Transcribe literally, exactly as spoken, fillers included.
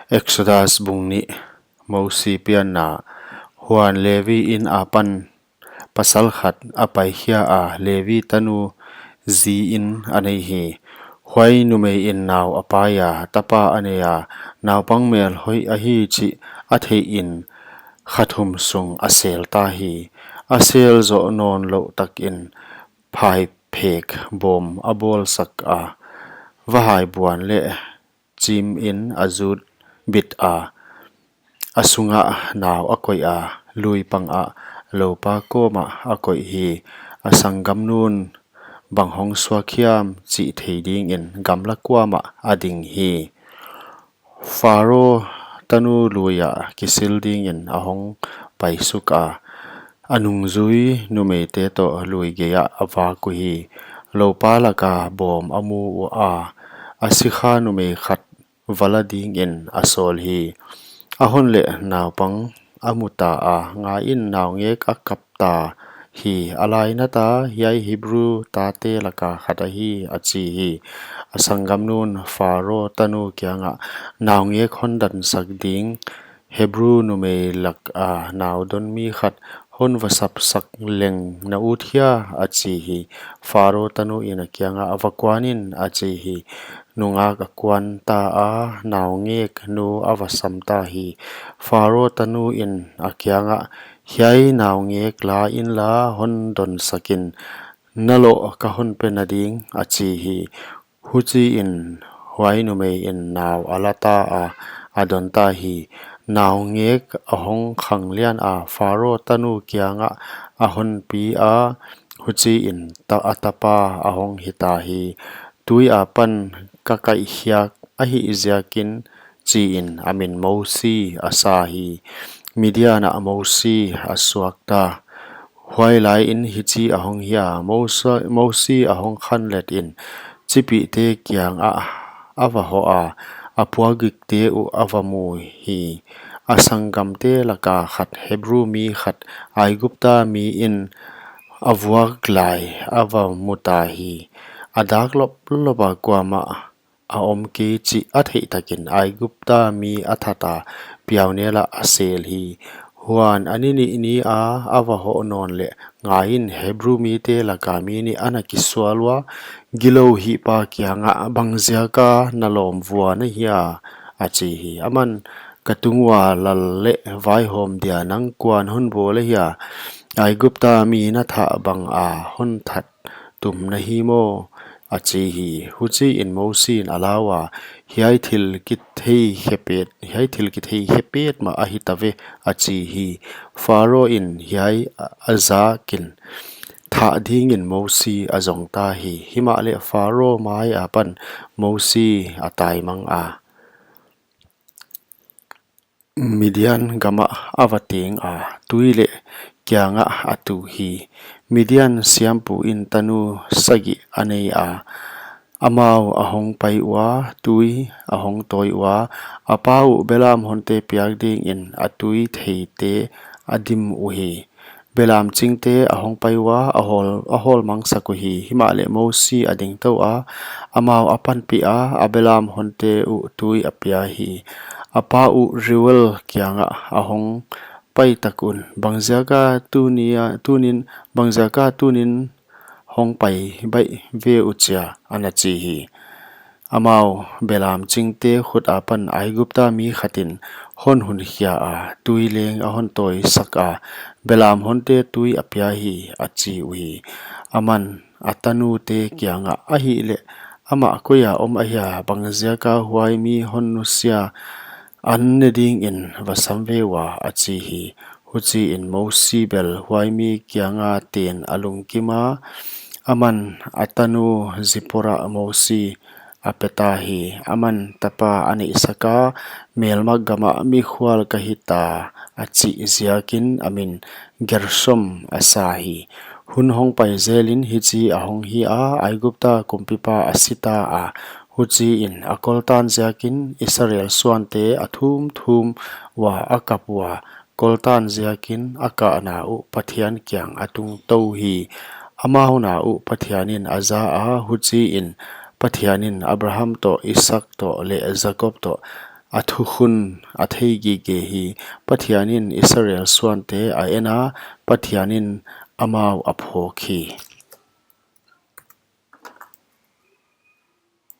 Exodus bung nih. Mosi pianna. Huan Levi inn apan pasal khat a paikhia a, Levi tanu zi inn a nei hi. Huai numei in nau a pai a, tapa a nei a, naupang mel hoih ahi chih a theih in kha thum sung a sel ta hi. A sel zoh nawn louh takin phaiphek bawm a bawlsak a, vahai buan leh chim in a zut bit a, a sungah nau a koih a, lui pang ah loupa kawmah a koih hi. A sanggamnu'n bang hong suak hiam chih thei dingin gamla kuamah a ding hi. Pharo tanu lui ah kisil dingin a hong paisuk a, a nungzui numeite toh lui gei ah a vak uhi. Loupa laka bawm a mu ua, a sikha numei khat va la dingin a sawl hi. A hon leh naupang a mu ta a, ngai in, naungek a kap ta hi. A lainat a, hiai Hebru tate laka khat ahi, a chi hi. A sanggamnu'n Pharo tanu kiangah, naungek hon dansak ding Hebru numei laka nau don mi khat hon va sapsak leng na ut hia, a chi hi. Pharo tanu in a kiangah, va kuan in, a chi hi. Nungak a kuan ta a, naungek nu a va sam ta hi. Pharo tanu in a kiangah, hiai naungek la inla hon donsak in, na loh ka hon pe na ding, a chi hi. Huchiin huai numei in nau a la ta a, a don ta hi. Naungek a hong khang lian a, Pharo tanu kiangah a hon pi a, huchiin ta, a tapa a hong hi ta hi. Tui apan ka kaihkhiak ahih ziakin, chiin a min Mosi a sa hi. Midian ah Mosi a suak ta. Huai laiin hichi a hong hi a, Mosi, Mosi a hong khanlet in, chipihte kiangah a va hoh a, a puakgikte uh a va mu hi. A sanggamte laka khat, Hebru mi khat, Aigupta mi in a vuak lai a va mu ta hi. A dak loplop a, kuamah a om kei chih a theih takin Aigupta mi a that a, piaunel ah a sel hi. Huan a ni nih ni a a va hoh nawn leh, ngai in, Hebru mite laka mi nih ana kisual ua, gilou hihpa kiangah, bangziaka na lawm vua na hia, a chi hi. Aman, ka tung ua lal leh vaihawm dia nang kua'n hon bawl ahia? Aigupta mi na thah banga hon that tum na hi maw, a chi hi. Huchiin Mosi in a lau a, hiai thil kithei khepet, hiai thil kithei khepet mah ahi ta ve, a chi hi. Pharo in hiai a, a zakin thah dingin Mosi a zong ta hi. Himahleh Pharo mai apan Mosi a taimang a, Midian gamah a va teng a, tui leh kiangah a tu hi. Midian siampu in tanu sagih a nei a, amau a hong pai ua, tui a hong tawi ua, a pa uh belam honte piak dingin a tui theite a dim uhi. Belam chingte a hong pai ua, a hawl, a hawl mangsak uhi. Himahleh Mosi a ding tou a, amau a panpih a, a belam honte uh tui a pia hi. A pa uh Reuel kiangah a hong pai tak un, bangziaka tuni a, tunin, bangziaka tunin hong pai baih ve uh chia, ana chi hi. Amau belam chingte khut apan Aigupta mi khatin hon hunkhia a, tui leng a hon tawisak a, belam honte tui a pia hi, a chi uhi. Aman a tanute kiangah, ahihleh amah koia om ahia, bangziaka huai mi hon nusia an ne dingin va sam ve ua, a chi hi. Huchiin Mosi bel huai mi kianga ten a lungkim a, aman a tanu Zipora Mosi a pe ta hi. Aman tapa a neihsak a, melma gamah mikhual ka hi ta, a chih ziakin a min Gersom a sa hi. Hun hong pai zelin hichi a hong hi a, Aigupta kumpipa a si ta a, huchiin a koltan ziakin Israel suante a thumthum ua a kap ua, koltan ziakin a kahna uh Pathian kiang a tung tou hi. Amau na uh Pathianin a za a, huchiin Pathianin Abraham toh, Isaak toh leh Jakob toh a thukhun a theigige hi. Pathianin Israel suante a en a, Pathianin amau a phawk hi.